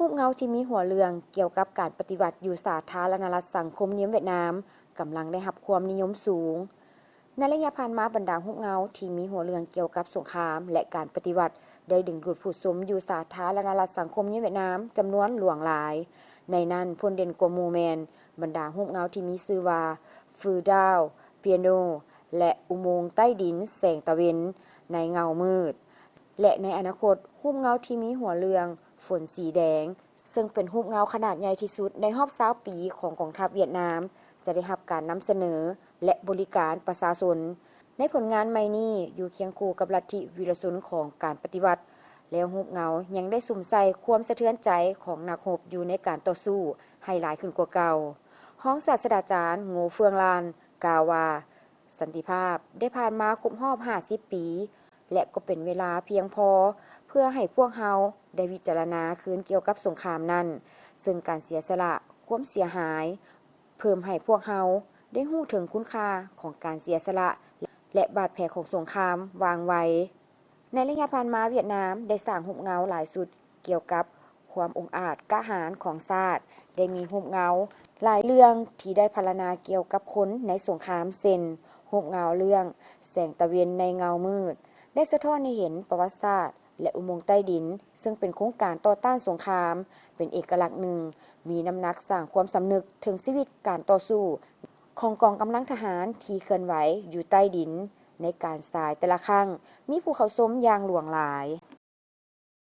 ຮູບເງົາທີ່ມີຫົວເລື່ອງກ່ຽວກັບການປະຕິວັດຢູ່ສາທາລະນະລັດສັງຄົມນິຍົມຫວຽດນາມ ກຳລັງໄດ້ຮັບຄວາມນິຍົມສູງ. ໃນໄລຍະຜ່ານມາ, ບັນດາຮູບເງົາທີ່ມີຫົວເລື່ອງກ່ຽວກັບສົງຄາມ ແລະ ການປະຕິວັດ ໄດ້ດຶງດູດຜູ້ຊົມຢູ່ສາທາລະນະລັດສັງຄົມນິຍົມຫວຽດນາມຈຳນວນຫຼວງຫຼາຍ. ໃນນັ້ນ, ພົ້ນເດັ່ນກວ່າໝູ່ແມ່ນບັນດາຮູບເງົາທີ່ມີຊື່ວ່າ ຟືດາວ, ປຽໂນ ແລະ ອຸໂມງໃຕ້ດິນແສງຕາເວັນໃນເງົາມືດ ແລະ ໃນອະນາຄົດ, ຮູບເງົາທີ່ມີຫົວເລື່ອງ ຝົນສີແດງ, ເຊິ່ງເປັນຮູບເງົາຂະໜາດໃຫຍ່ທີ່ສຸດໃນຮອບຊາວປີຂອງກອງທັບຫວຽດນາມ ຈະໄດ້ຮັບການນຳສະເໜີ ແລະ ບໍລິການປະຊາຊົນ. ໃນຜົນງານໃໝ່ນີ້, ຢູ່ຄຽງຄູ່ກັບລັດທິວິລະຊົນຂອງການປະຕິວັດແລ້ວ, ຮູບເງົາຍັງໄດ້ສຸມໃສ່ຄວາມສະເທືອນໃຈຂອງນັກຮົບຢູ່ໃນການຕໍ່ສູ້ໃຫ້ຫຼາຍຂຶ້ນກວ່າເກົ່າ. ຮອງສາດສະດາຈານ ໂງເຟືອງລານ ກ່າວວ່າ, ສັນຕິພາບໄດ້ຜ່ານມາຄົບຮອບຫ້າສິບປີ ແລະ ກໍເປັນເວລາພຽງພໍເພື່ອໃຫ້ພວກເຮົາໄດ້ວິຈາລະນາຄືນກ່ຽວກັບສົງຄາມນັ້ນ, ເຊິ່ງການເສຍສະຫຼະ, ຄວາມເສຍຫາຍ ເພີ່ມໃຫ້ພວກເຮົາໄດ້ຮູ້ເຖິງຄຸນຄ່າຂອງການເສຍສະຫຼະ ແລະ ບາດແຜຂອງສົງຄາມຫວ່າງໄວ. ໃນໄລຍະຜ່ານມາ, ຫວຽດນາມໄດ້ສ້າງຮູບເງົາຫຼາຍຊຸດກ່ຽວກັບຄວາມອົງອາດກ້າຫານຂອງຊາດ, ໄດ້ມີຮູບເງົາຫຼາຍເລື່ອງທີ່ໄດ້ພັນລະນາກ່ຽວກັບຄົນໃນສົງຄາມ ເຊັ່ນ ຮູບເງົາເລື່ອງແສງຕາເວັນໃນເງົາມືດ ໄດ້ສະທ້ອນໃຫ້ເຫັນປະຫວັດສາດ ແລະ ອຸໂມງໃຕ້ດິນ, ເຊິ່ງເປັນໂຄງການຕໍ່ຕ້ານສົງຄາມ ເປັນເອກະລັກໜຶ່ງ ມີນ້ຳໜັກສ້າງຄວາມສຳນຶກເຖິງຊີວິດການຕໍ່ສູ້ຂອງກອງກຳລັງທະຫານທີ່ເຄື່ອນໄຫວຢູ່ໃຕ້ດິນ. ໃນການສາຍແຕ່ລະຄັ້ງ ມີຜູ້ເຂົ້າຊົມຢ່າງຫຼວງຫຼາຍ.